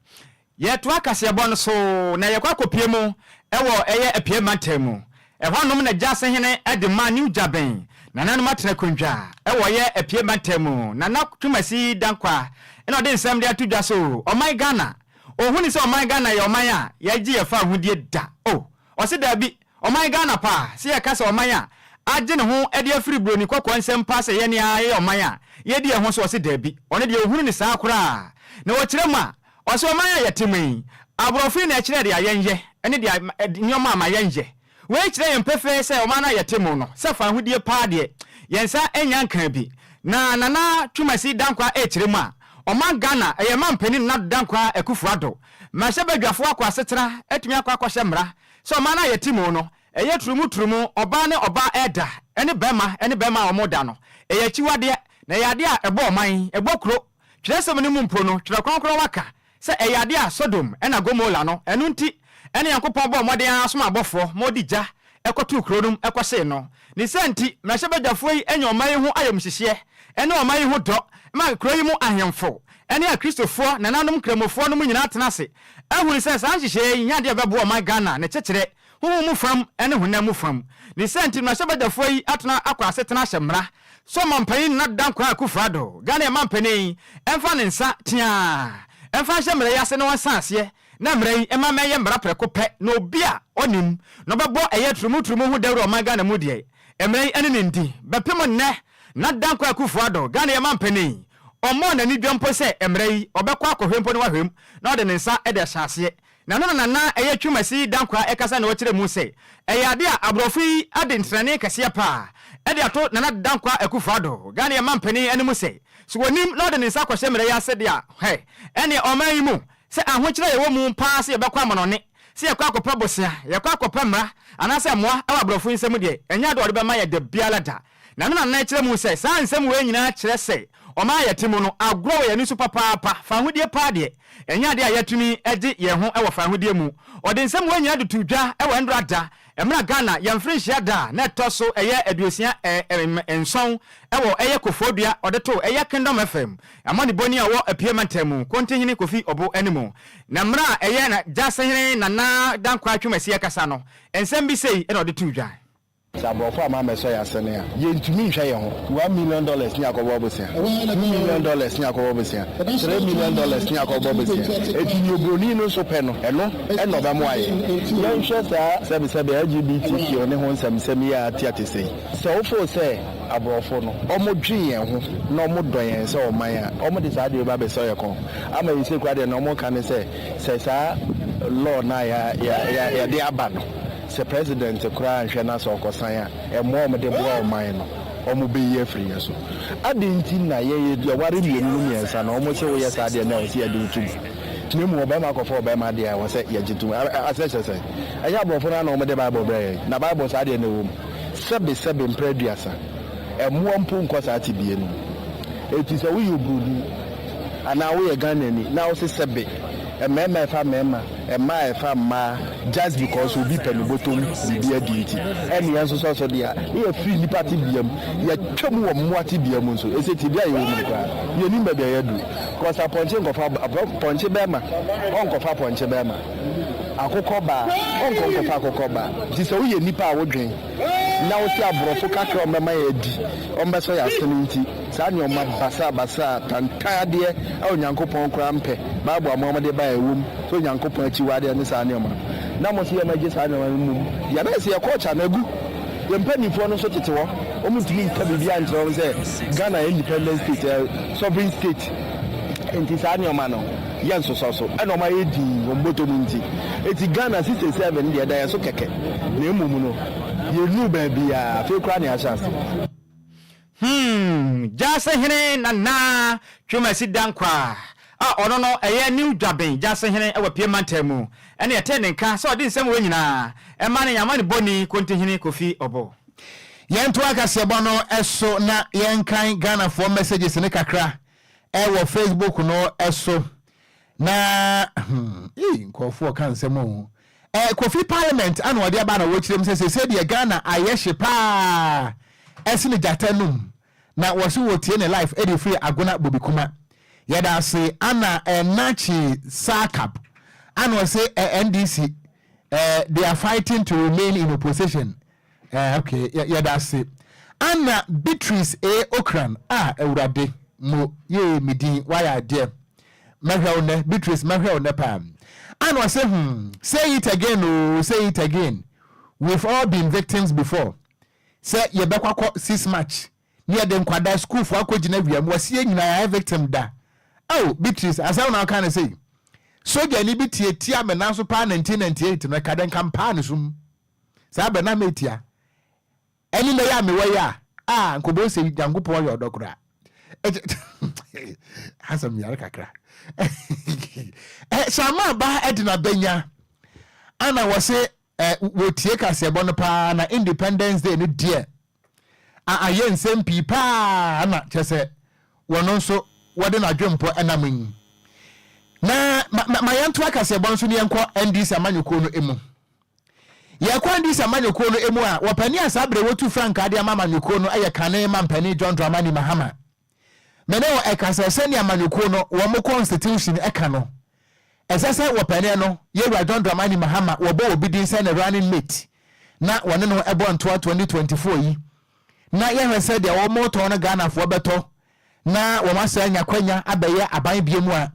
Yɛtoa kaseɛbɔ no so na yɛkɔ akɔpue mu wɔ ɛyɛ Apue mantam mu. Ɛhɔnom na Gyasehene de ma New Dwaben nananom atena akondwa wɔ ɛyɛ Apue mantam mu. Nana Twumasi Dankwa na ɔde nsɛm de ato dwa so ɔman Ghana ɔhuni sɛ ɔman Ghana yɛ ɔman a yɛgye yɛn fawohodie da. Oh, ɔse daabi, ɔman Ghana paa, sɛ yɛka sɛ ɔman a agye ne ho de afiri buroni kɔkɔɔ nsam paa sɛ yɛn ara yɛyɛ ɔman a yɛdi yɛn ho so, ɔse daabi, ɔno deɛ ɔhunu no saa koraa. Na ɔkyerɛ mu a, ɔse ɔman a yɛte mu yi, aborɔfo yi na ɛkyerɛ deɛ yɛnyɛ ne deɛ nneɛma a ma yɛnyɛ. Wei kyerɛ yɛn pefee sɛ ɔman a yɛte mu no, sɛ fawohodie paa deɛ, yɛn nsa nnya nkaa bi. Na Nana Twumasi Dankwa rekyerɛ mu a, ɔman Ghana, ɛyɛ mampanin Nana Addo Dankwa Akuffo Addo, mmarahyɛbadwafoɔ akɔ asetena atumi akɔ akɔhyɛ mmara sɛ ɔman a yɛte mu no, ɛyɛ turumu-turumu, ɔbaa ne ɔbaa reda, ne barima ne barima a wɔreda no, ɛyɛ akyiwadeɛ, na ɛyɛ adeɛ a ɛbɔ ɔman, ɛbɔ kuro. Twerɛsɛm no mu mpo no, Twerɛ Kronkron aka sɛ ɛyɛ adeɛ a Sodom na Gomora no, ɛno nti na Nyankopɔn bɔɔ mmɔden ara somaa abɔfoɔ ma wɔde gya kɔtoo kuro no mu kɔhyee no. Ne saa nti, mmarahyɛbadwafoɔ yi anya ɔman yi ho ayamhyehyeɛ ne ɔman yi ho dɔ ma kuro yi mu ahemfo ne Akristofoɔ nananom Nkramofoɔ nom nyinaa atena ase ahunu sɛ saa nhyehyɛeɛ yi nyɛ adeɛ a ɛbɛboa ɔman Ghana ne kyekyerɛ honhom mu fam ne honam mu fam. Ne saa nti, mmarahyɛbadwafoɔ yi atena akɔ asetena ahyɛ mmara sɛ ɔmampanyin Nana Dankwa Akufo-Addo, Ghana manpanin, mfa ne nsa teaa mfa nhyɛ mmara yi ase na ɔnsan aseɛ na mmara yi mma mmɛyɛ mmara prɛko pɛ na obi a ɔnim na ɔbɛbɔ ɛyɛ turumuturumu ho dawuro ɔman Ghana mu deɛ mmara yi ne no ndi. Bɛpem nnɛ, Nana Dankwa Akufo-Addo, Ghana yɛ manpanin, ɔmmɔɔ n'ani dwa mpo sɛ mmara yi ɔbɛkɔ akɔhwɛ mpo na wahwɛ mu na ɔde ne nsa de ahyɛ aseɛ. Na ɛno na Nana ɛyɛ Twumasi Dankwah ɛkasa na ɔkyerɛ mu sɛ ɛyɛ ade a aborɔfo yi ade ntenane kɛseɛ paa de ato Nana Dankwah Akufo Addo, Ghana yɛ manpanin anim sɛ, sɛ ɔnim na ɔde ne nsa kɔhyɛ mmara yi ase de a, hɛ, ɛneɛ ɔman yi mu sɛ ahokyerɛ a yɛwɔ mu paa sɛ yɛbɛkɔ amanɔne, sɛ yɛkɔ akɔpɛ bosea, yɛkɔ akɔpɛ mmara anaasɛ mmoa wɔ aborɔfo yi nsam deɛ, ɛnyɛ ade a ɔde bɛma yɛn da biara da. Na ne nana kyerɛ mu sɛ saa nsɛm wei nyinaa kyerɛ sɛ ɔman a yɛte mu no, agorɔ wɔ yɛn ani so papaapa. Fawohodie paa deɛ, ɛnyɛ adeɛ a yɛatumi agye yɛn ho wɔ fawohodie mu. Ɔde nsɛm wei nyinaa de too dwa wɔ Ɛndora da, mmerɛ a Ghana yɛn mfirinhyia da a na ɛtɔ so ɛyɛ 67 wɔ ɛyɛ Kofoɔdua ɔde too ɛyɛ Kingdom FM amanibɔni a ɔwɔ Apue mantam mu, Kontihene Kofi Obo anim. Na mmerɛ a ɛyɛ na Gyasehene Nana Dankwa Twumasi rekasa no, nsɛm bi sei na ɔde too dwa. Sɛ aborɔfo amma ammɛsɔ yɛn asene a, yɛntumi nhwɛ yɛn ho. $1 million ne akɔbɔ bosea, $2 million ne akɔbɔ bosea, $3 million ne akɔbɔ bosea. Enti nea oburoni no nso pɛ no, ɛno na ɔbɛmoa yɛn. Yɛnhwɛ saa sɛbesɛbe LGBTQ ne ho nsɛmnsɛm yi a ate atese yi. Sɛ wofoo sɛ aborɔfo no, wɔdwen yɛn ho na wɔdɔ yɛn sɛ ɔman a, wɔde saa ade wei ba abɛsɔ yɛn kɔn. Ama seesei koraa deɛ, nea wɔka ne sɛ, sɛ saa law no a yɛde aba no, Sɛ president koraa anhwɛ na sɛ ɔkɔsan a, mmoa a wɔde boa ɔman no, wɔbɛyi afiri yɛn so. Adɛn nti na yɛn yɛware mmienu no mmiɛnsa no, wɔse woyɛ saa deɛ na ɛwɔ sɛ yɛde wo tom? Na mmom ɔbarima kɔfa ɔbarima deɛ a, ɛwɔ sɛ yɛgye tom. Aseɛ kyerɛ sɛn? Ɛnyɛ aborɔfo no ara na wɔde Bible brɛɛ yɛn? Na Bible saa deɛ na ɛwɔ mu. Sɛbe sɛbe mprɛ aduasa, mmoa mpo nkɔ saa tebea no mu. Enti sɛ woyɛ oburoni anaa woyɛ Ghanani na wose sɛbe mmarima ɛfa mmarima, Mmaa a ɛfa mmaa just because obi pɛ ne bɔtɔm biribi adi nti ɛne yɛn nso sɔ so deɛ a ne yɛfiri nnipa tebea mu yɛtwa mu wɔ mmoa tebea mu nso ɛsɛ tebea a yɛwɔ mu no koraa yɛnim baabi a yɛaduru cause apɔnkye nkɔfa apɔnkye bɛrima ɔnkɔfa apɔnkye bɛrima akokɔ baa ɔnkɔ nkɔfa akokɔ baa nti sɛ woyɛ nipa a wodwen na wo se aborɔfo kakra ɔmbɛma yɛ adi ɔmbɛsɔ yɛ asene nti Saa nneɛma basabasa a tantan adeɛ a Onyankopɔn koraa mpɛ, Bible a mo a mode baeɛ ɛwom sɛ Onyankopɔn akyiwadeɛ ne saa nneɛma no, na mo se yɛmmɛgye saa nneɛma no mmom deɛ, na ɛsɛ yɛ culture no agu. Yɛn mpanimfoɔ no nso tete hɔ, wɔntumi nka biribiara nkyerɛ wɔn sɛ Ghana yɛ independent state, ɛyɛ sovereign state, nti saa nneɛma no yɛnsosɔ so, ɛna wɔn ayɛ dinn wɔn bɔtɔ mu nti. Enti Ghana 67 deɛ ɛda yɛn so kɛkɛ, na mmom no yɛnnuu baabiara, afei koraa na yɛahyɛ aseɛ. Hmm, Gyasehene Nana Twumasi Dankwah a ɔno no ɛyɛ New Dwaben Gyasehene wɔ Pie Mantam mu ɛna yɛtee ne nka sɛ ɔde nsɛm wei nyinaa ɛma ne amanebɔni Kontihene Kofi Obo. Yɛntoa kaseɛbɔ no so na yɛnkan Ghanafoɔ messages no kakra wɔ Facebook no so. Na hmm, ee, nkurɔfoɔ ka nsɛm o. Eh, Kofi Parliament ana ɔde aba na wɔkyerɛ mu sɛ sese deɛ Ghana ayɛ hye paa ɛsene gyata num na wɔse wɔtie ne life ɛde firi Agona Bobikuma. Yɛda ase ana eh, Nachi Sarkab ana ɔse eh, NDC eh, they are fighting to remain in opposition. Eh, okay, yɛda ase. Anna Beatrice A. Okran, ah, Awurade, mo, yee, me din, wayɛ adeɛ. Mɛhwɛ wo nnɛ, Beatrice, mɛhwɛ wo nnɛ paa. Anna ɔse, hmm, say it again oh, say it again. We've all been victims before. Sɛ yɛbɛkɔ akɔ 6 March, ne yɛde nkwadaa sukuufoɔ akɔgyina wia mu, wɔse yɛn nyinaa yɛayɛ victim da. Oh, Beatrice, asɛm na woka no sei. Sogyani bi tiatia me nan so paa 1998 no, ɛka dɛ nka mpaa ne so mu. Saa bɛ na metia. Ɛne nɛ yɛ a mewɔ yi a, ah, nkɔbɔ nsɛ yi, Nyankopɔn yɛ ɔdɔ koraa. Asɛm yare kakra. Sama ba ɛde na bɛnya. Ana wɔse wɔtie kaseɛbɔ no paa na Independence Day no deɛ a ayɛ nsɛm pii paa na kyerɛ sɛ wɔn nso wɔde n'adwempɔ ɛnam yi. Na ma, ma, ma yɛnto akaseɛbɔ nso ne yɛnkɔ NDC amanyɔkuo no mu. Yɛkɔ NDC amanyɔkuo no mu a, wɔpanin a saa berɛ wɔtu frankaa de ama amanyɔkuo no yɛ kane mampanin John Dramani Mahama. Me ne wo ɛka sɛ sɛnea amanyɔkuo no wɔn constitution ɛka no, ɛsɛ sɛ wɔpanin no, Yɛwura John Dramani Mahama, wɔbɔ obi din sɛ ne running mate na wɔne no ɛbɔ ntoa 2024 yi na yɛhwɛ sɛ deɛ wɔtɔn no Ghanafoɔ bɛtɔ na wɔn asan anya kwanya abɛyɛ aban bio mu a,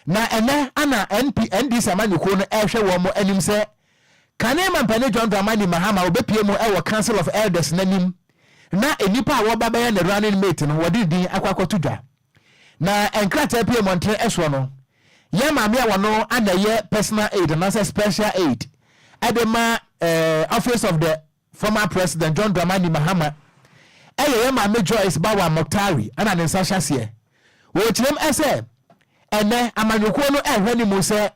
na ɛnɛ ana NP, NDC amanyɔkuo no ɛrehwɛ wɔn anim sɛ kane mampanin John Dramani Mahama ɔbɛpue mu wɔ Council of Elders no anim na nnipa a wɔba bɛyɛ ne running mate no wɔde ne din akɔ akɔto dwa. Na nkrataa pue mmɔntene soɔ no, yɛn maame a wɔno ana ɛyɛ personal aid anaasɛ special aid ɛde ma eh, Office of the Former President John Dramani Mahama yɛ yɛn maame Joyce Bawah Mogtari na ne nsa hyɛ aseɛ. Wɔkyerɛm sɛ ɛnnɛ amanyɔkuo no rehwɛ ne mu sɛ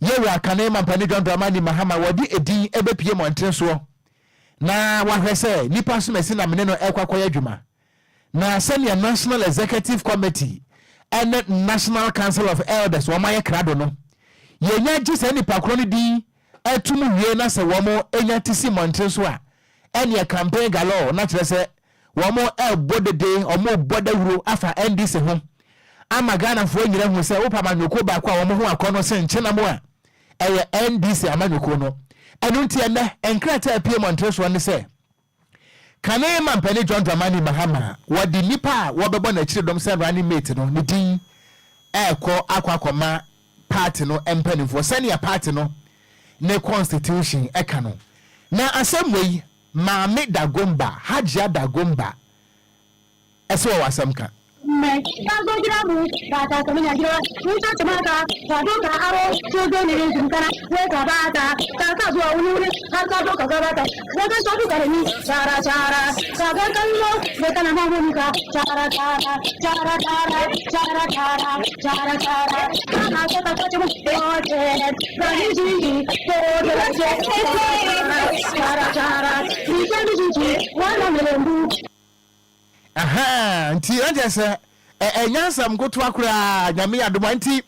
Yɛwura Kane Mampanin John Dramani Mahama wɔde edin bɛpue mmɔntene soɔ na wahwɛ sɛ nipa asomasi na mene no rekɔ akɔyɛ adwuma. Na sɛnea National Executive Committee ne National Council of Elders wɔn ayɛ krado no, yɛnya gye saa nipa korɔ no din to mu wie na sɛ wɔn nya te si mmɔnten so a, ɛneɛ campaign galore na kyerɛ sɛ wɔn rebɔ dede, wɔn rebɔ dawuro afa NDC ho ama Ghanafoɔ nyina hu sɛ wopɛ amanyɔkuo baako a wɔn ho akɔnnɔ sen nkyenam a, ɛyɛ NDC amanyɔkuo no. Ɛno nti ɛnnɛ, nkrataa a apue mmɔnten soɔ ne sɛ, Kane Mampanin John Dramani Mahama, wɔde nnipa a wɔbɛbɔ n'akyiri dɔm sɛ running mate no ne din rekɔ akɔ akɔma party no mpanimfoɔ sɛnea party no ne constitution ka no. Na asɛm wei, Maame Dagomba, Hajia Dagomba, Ɛsɛ wɔ w'asɛm ka. Ahaa nti na kyerɛ sɛ ɛnyɛ asɛm nkotoa koraa Nyame yɛ adom a nti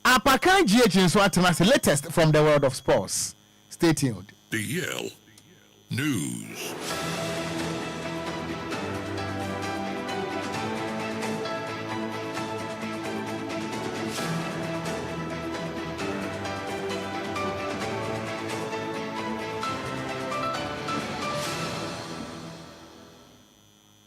Apakan GH nso atena ase latest from the world of sports stay tuned. DL News.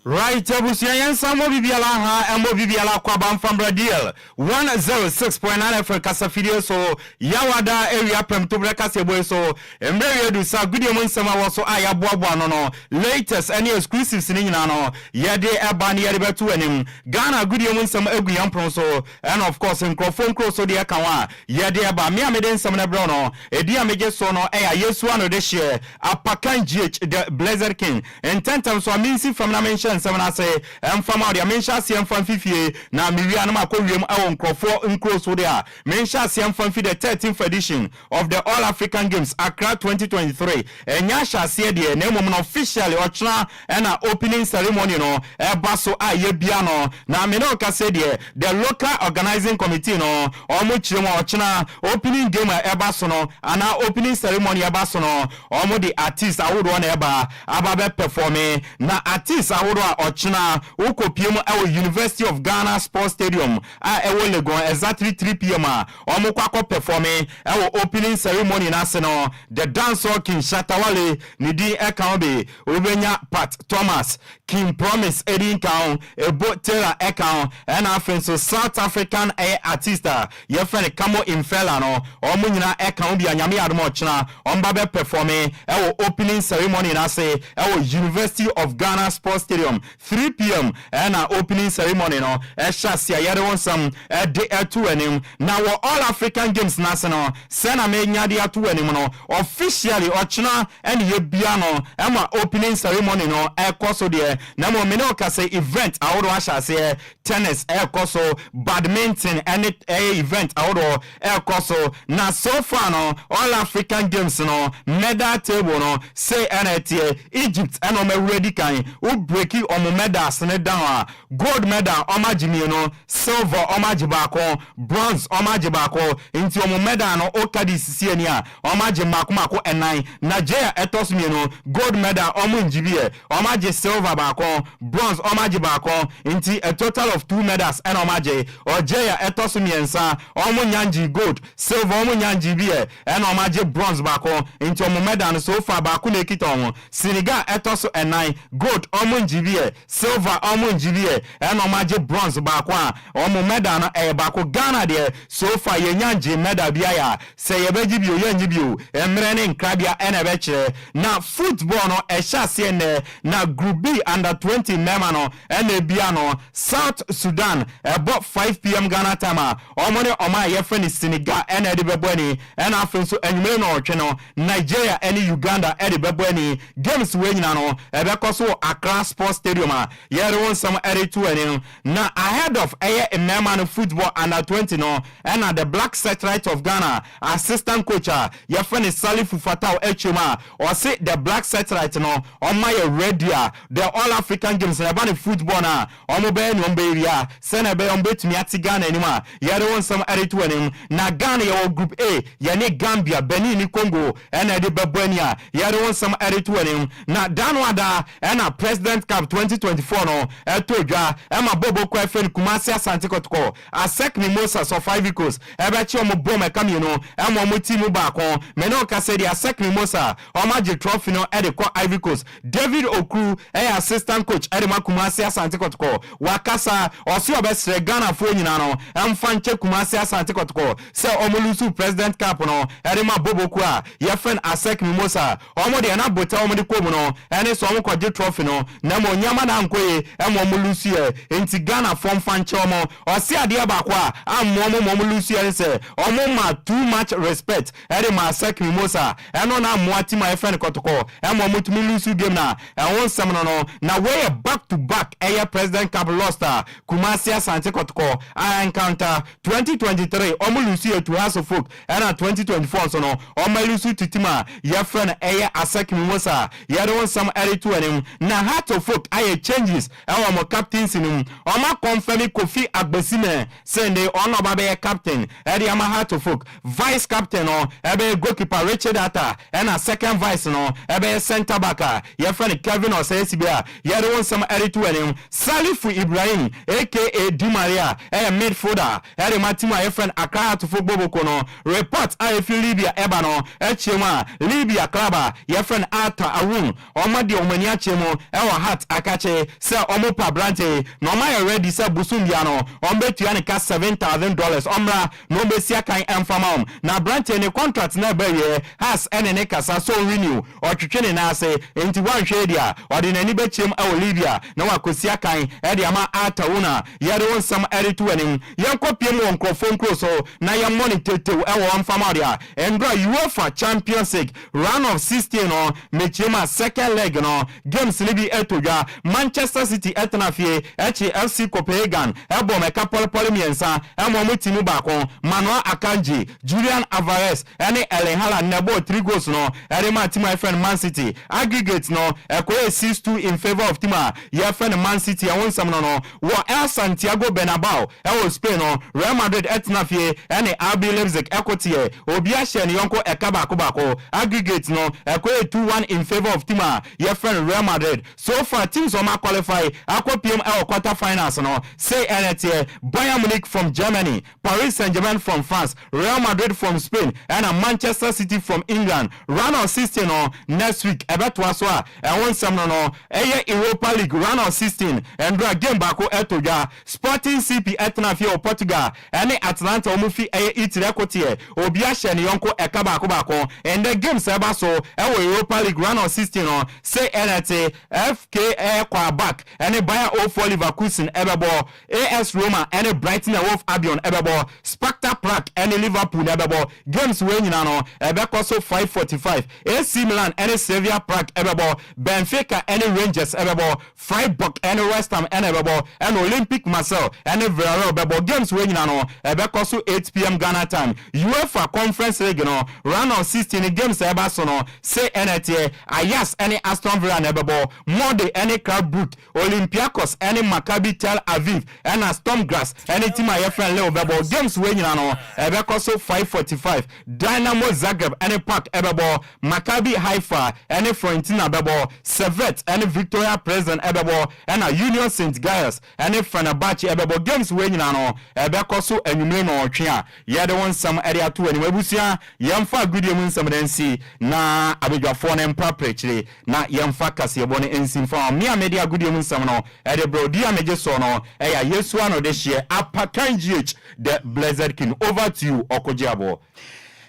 Right abusua yɛn nsa mmɔ bibiara ha mmɔ bibiara kwaba mfa mbra DL 106.9 FM kasafidie so Yawada awia prɛmtoberɛ kaseɛbɔ yi so mmerɛ wie du sa agodie mu nsɛm a wɔ so a yɛaboaboa ano no latest ɛne exclusives no nyinaa no yɛde ɛba ne yɛde bɛto w'anim Ghana agodie mu nsɛm agu yɛn pono so ɛna of course nkurɔfoɔ nkuro so deɛ ɛka ho a yɛde ɛba me a mede nsɛm no brɛ wo no edin a megye so no ɛyɛ Ayesu Anodehyeɛ Apakan GH the Blessed King Ntɛmntɛm so a mensi fam na menhyɛ. nsɛm no ase mfa ma wo deɛ, menhyɛ aseɛ mfa mfi fie na mewie a na makɔ wiem wɔ nkurɔfoɔ nkuro so deɛ a, menhyɛ aseɛ mfa mfi the 13th edition of the All African Games Accra 2023. Ɛnyɛ ahyɛaseɛ deɛ, na mmom no officially ɔkyena ɛna opening ceremony no ɛba so a yɛbia no. Na me ne wo kasa deɛ, the local organizing committee no wɔn kyerɛ mu a, ɔkyena opening game a ɛba so no anaa opening ceremony ɛba so no, wɔn de artist ahodoɔ na ɛba aba bɛ perform. Na artist ahodoɔ a ɔkyena wokɔpie mu ɛwɔ University of Ghana Sports Stadium a ɛwɔ Legon exactly 3 p.m. a wɔn kɔ akɔ perform ɛwɔ opening ceremony n'ase no, the dancehall king Shatta Wale ne din ɛka ho bi. Wobɛnya Pat Thomas, King Promise ɛdi nka ho, Ebo Taylor ɛka ho, ɛna afei nso South African ɛyɛ artist a yɛfrɛ no Kamo Mphela no, wɔn nyinaa ɛka ho bi a Nyame adom ɔkyena wɔn ba bɛ perform ɛwɔ opening ceremony n'ase ɛwɔ University of Ghana Sports Stadium. 3 p.m. ɛna opening ceremony no ɛhyɛ ase a yɛde wɔn nsɛm ɛde ɛto anim. Na wɔ All African Games n'ase no, sɛna menya de ato anim no, officially ɔkyena ɛne yɛbia no ɛma opening ceremony no ɛkɔ so deɛ, na mmom mene ɔka sɛ event ahodoɔ ahyɛ aseɛ. Tennis ɛkɔ so, badminton ɛne ɛyɛ event ahodoɔ ɛkɔ so. Na so far no, All African Games no medal table no sei ɛna ɛteɛ. Egypt ɛna ɔmo awura di kan. Wo break ɔmo medals ne down a, gold medal ɔmo agye mmienu, silver ɔmo agye baako, bronze ɔmo agye baako. Nti ɔmo medal no ɔka de sisi ani a, ɔmo agye mmaako mmaako ɛnan. Nigeria ɛtɔ so mmienu, gold medal ɔmo ngyi bi yɛ, ɔmo agye silver baako, bronze ɔmo agye baako, nti a total of two medals ɛna ɔmo agye. Algeria ɛtɔ so mmiɛnsa, ɔmo nya ngye gold, silver ɔmo nya ngye bi yɛ, ɛna ɔmo agye bronze baako, nti ɔmo medal no so far baako na ekita ɔmo. Senegal ɛtɔ so ɛnan, gold ɔmo ngye bi yɛ, silver ɔmo ngye bi yɛ, ɛna ɔmo agye bronze baako a ɔmo medal no ɛyɛ baako. Ghana deɛ, so far yɛnya ngye medal bi ayɛ a sɛ yɛbɛgye bio, yɛngye bio, mmerɛ ne nkrabea ɛna ɛbɛkyerɛ. Na football no ɛhyɛ aseɛ nnɛ, na Group B under 20 mmarima no ɛna ebia no, South Sudan ɛbɔ 5 p.m. Ghana time a ɔmo ne ɔmo a yɛfrɛ no Senegal ɛna ɛde bɛbɔ ani. Ɛna afei nso anwummerɛ na ɔtwe no, Nigeria ɛne Uganda ɛde bɛbɔ ani. Games wei nyina no ɛbɛkɔ so wɔ Accra Sports Stadium a yɛde wo nsɛm ɛde to ani. Na ahead of ɛyɛ mmarima no football under 20 no, ɛna the Black Searchlight of Ghana assistant coach a yɛfrɛ no Salifu Fatao akyerɛ mu a ɔse the Black Searchlight no ɔma yɛ ready a the All African Games na ɛba ne football no a ɔmo bɛyɛ ne ɔmo bɛyɛ wia sɛnɛ ɛbɛyɛ ɔmo bɛtumi ate Ghana anim a yɛde wo nsɛm ɛde to anim. Na Ghana yɛwɔ Group A, yɛne Gambia, Benin ne Congo ɛna ɛde bɛbɔ ani a yɛde wo nsɛm ɛde to anim. Na dano ada ɛna President Cup 2024 no ɛtɔ dwa ɛma bobo kɔ ɛfɛ no Kumasi Asante Kɔtɔkɔ, ASEC Mimosas of Ivory Coast ɛbɛkye ɔmo bɔm ɛka mmienu ɛma ɔmo team baako. Mene ɔkasa deɛ, ASEC Mimosa ɔmo agye trophy no ɛde kɔ Ivory Coast. David Okuru ɛyɛ assistant coach ɛde ma Kumasi Asante Kɔtɔkɔ. Wakasa, ɔsi ɔbɛsrɛ Ghanafoɔ nyinaa no ɛmfa nkyɛ Kumasi Asante Kɔtɔkɔ sɛ ɔmo lose President Cup no ɛde ma boboku a yɛfrɛ no ASEC Mimosa. Ɔmo deɛ na bota ɔmo de kɔ mu no ɛne sɛ ɔmo kɔgye trophy no, na mo nneɛma na ankɔ yie ɛma ɔmo lose yɛ, nti Ghanafoɔ mfa nkyɛ ɔmo. Ɔsi adeɛ baako a amma ɔmo ma ɔmo lose yɛ ne sɛ ɔmo ma too much respect ɛde ma ASEC Mimosa. Ɛno na mmoa team a yɛfrɛ no Kɔtɔkɔ ɛma ɔmo tumi lose game. Na ɛho nsɛm no, na wɔyɛ back to back ɛyɛ President Cup lost a Kumasi Asante Kɔtɔkɔ a encounter. 2023 ɔmo lose yɛ to Hearts of Oak, ɛna 2024 nso no ɔmo lose to team a yɛfrɛ no ɛyɛ ASEC Mimosa. Yɛde wɔn nsɛm ɛde to anim. Na Hearts of Oak ayɛ changes ɛwɔ ɔmo captaincy no mu. Ɔmo akɔnfɛmi Kofi Agbesime sɛnde ɔno ɔba bɛyɛ captain ɛde ama Hearts of Oak. Vice captain no ɛbɛyɛ goalkeeper Richard Atta, ɛna second vice no ɛbɛyɛ centre back a yɛfrɛ no Kevin Ɔsɛɛsi a yɛde wɔn nsɛm ɛde to anim. Salifu Ibrahim aka Di Maria ɛyɛ midfielder ɛde ma team a yɛfrɛ no Accra Hatofo Boboko no. Report a efi Libya ɛba no ɛkyerɛ mu a, Libya club a yɛfrɛ no Al Taawoun, ɔmo deɛ ɔmo ani akyerɛ mu ɛwɔ Hearts akakye sɛ ɔmo pa aberante na ɔmo ayɛ ready sɛ bosom bia no ɔmo bɛtua ne ka $7,000 ɔmmra na ɔmo bɛsi akan ɛmfama ɔm. Na aberante ne contract na ɛbɛ wie, Hearts ɛne ne kasa so renew, ɔtwetwe ne nan ase, nti wanhwɛ di a ɔde n'ani bɛkyerɛ mu ɛwɔ Libya na wakɔsi akan ɛde ama Al Taawoun. Gawuna yɛde wo nsɛm ɛde to anim. Yɛnkɔ pie mu wɔ nkurɔfoɔ nkuro so na yɛmmɔ ne tetew ɛwɔ wɔn fam adeɛ a ɛndora UEFA Champions League round of 16 no, mekyerɛ mu a, second leg no games no bi ɛtɔ dwa. Manchester City ɛtena fie ɛkyi FC Copenhagen, ɛbɔ mɛka pɔlepɔle 3 ɛma ɔmo ti mu baako. Manuel Akanji, Julian Alvarez ɛne Erling Haaland na ɛbɔ three goals no ɛde ma team a yɛfrɛ no Man City. Aggregate no ɛkɔyɛ 6-2 in favour of team a yɛfrɛ no Man City. Ɛho nsɛm no wɔ El Santiago Bernabeu ɛwɔ Spain no, Real Madrid ɛtena fie ɛne RB Leipzig ɛkɔ teɛ, obi ahyɛ ne yɔnko ɛka baako baako. Aggregate no ɛkɔyɛ 2-1 in favour of team a yɛfrɛ no Real Madrid. So far, teams ɔmo qualify akɔ piem ɛwɔ quarter finals no sei ɛna teɛ: Bayern Munich from Germany, Paris Saint-Germain from France, Real Madrid from Spain, ɛna Manchester City from England. Round of 16 no, next week ɛbɛtoa so a ɛho nsɛm no ɛyɛ Europa League round of 16. Ɛndura game baako ɛto dwa. Sporting CP ɛtena fie wɔ Portugal ɛne Atalanta, wɔn fi ɛyɛ Italy, ɛkoteɛ, obi ahyɛ ne yɔnko ɛka baako baako. Ɛndɛ games ɛba so ɛwɔ Europa League round of 16 no sei ɛna te: FK ɛyɛ Qarabag ɛne Bayer 04 Leverkusen ɛbɛbɔ, AS Roma ɛne Brighton and Hove Albion ɛbɛbɔ, Sparta Prague ɛne Liverpool na ɛbɛbɔ. Games wei nyinaa no ɛbɛkɔ so 5:45. AC Milan ɛne Slavia Prague ɛbɛbɔ, Benfica ɛne Rangers ɛbɛbɔ, Freiburg ɛne West Ham ɛna ɛbɛbɔ, ɛna Olympic Marseille ɛne Villarreal bɛbɔ. Games wei nyinaa no ɛbɛkɔ so 8 p.m. Ghana time. UEFA Conference League no round of 16 games ɛba so no sei ɛna ɛteɛ: Ajax ɛne Aston Villa na ɛbɛbɔ, Molde ɛne Club Brugge, Olympiacos ɛne Maccabi Tel Aviv, ɛna Sturm Graz ɛne team a yɛfrɛ Lille bɛbɔ. Games wei nyinaa no ɛbɛkɔ so 5:45. Dynamo Zagreb ɛne PAOK ɛbɛbɔ, Maccabi Haifa ɛne Fiorentina bɛbɔ, Servette ɛne Viktoria Plzen ɛbɛbɔ, ɛna Union St Gilloise ɛne Fenerbahce ɛbɛbɔ. Games wei nyinaa no ɛbɛkɔ so anwummere na ɔtwe a yɛde wɔn nsɛm ɛde ato anim. Abusua, yɛmfa agudie mu nsɛm no nsi na abadwafoɔ no mprapra akyire na yɛmfa kaseɛbɔ no nsi mfa wɔn. Mmea mede agudie mu nsɛm no ɛde brɛ odi a megye soɔ no ɛyɛ Yesu ano de hyeɛ Apakan GH, the blessed king. Over to you, Ɔkɔgye Aboɔ.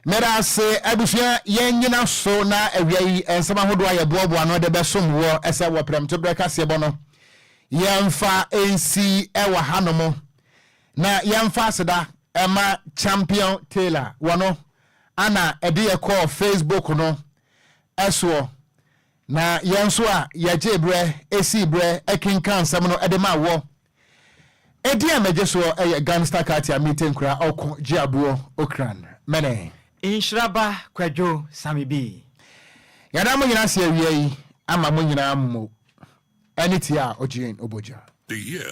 Mɛda ase. Abusua, yɛn nyina so na awia yi nsɛm ahodoɔ a yɛboaboa no de bɛsom wɔ ɛsɛ wɔ prɛmtoberɛ kaseɛbɔ no, yɛmfa nsi ɛwɔ hanom na yɛmfa aseda ɛma Champion Taylor wɔno ana ɛde yɛ kɔɔ Facebook no ɛsoɔ, na yɛn nso a yɛgye berɛ ɛsii berɛ ɛkenka nsɛm no ɛde ma wɔ. Ɛdi a mɛgye soɔ ɛyɛ Gangster Katia mete nkura ɔko gye aboɔ Okran mɛnɛ. Nhyiraba Kwadwo Sami bi. Yɛda mo nyinaa se awia yi ama mo nyinaa mo ɛne tie a ɔgye obogya. The Yell.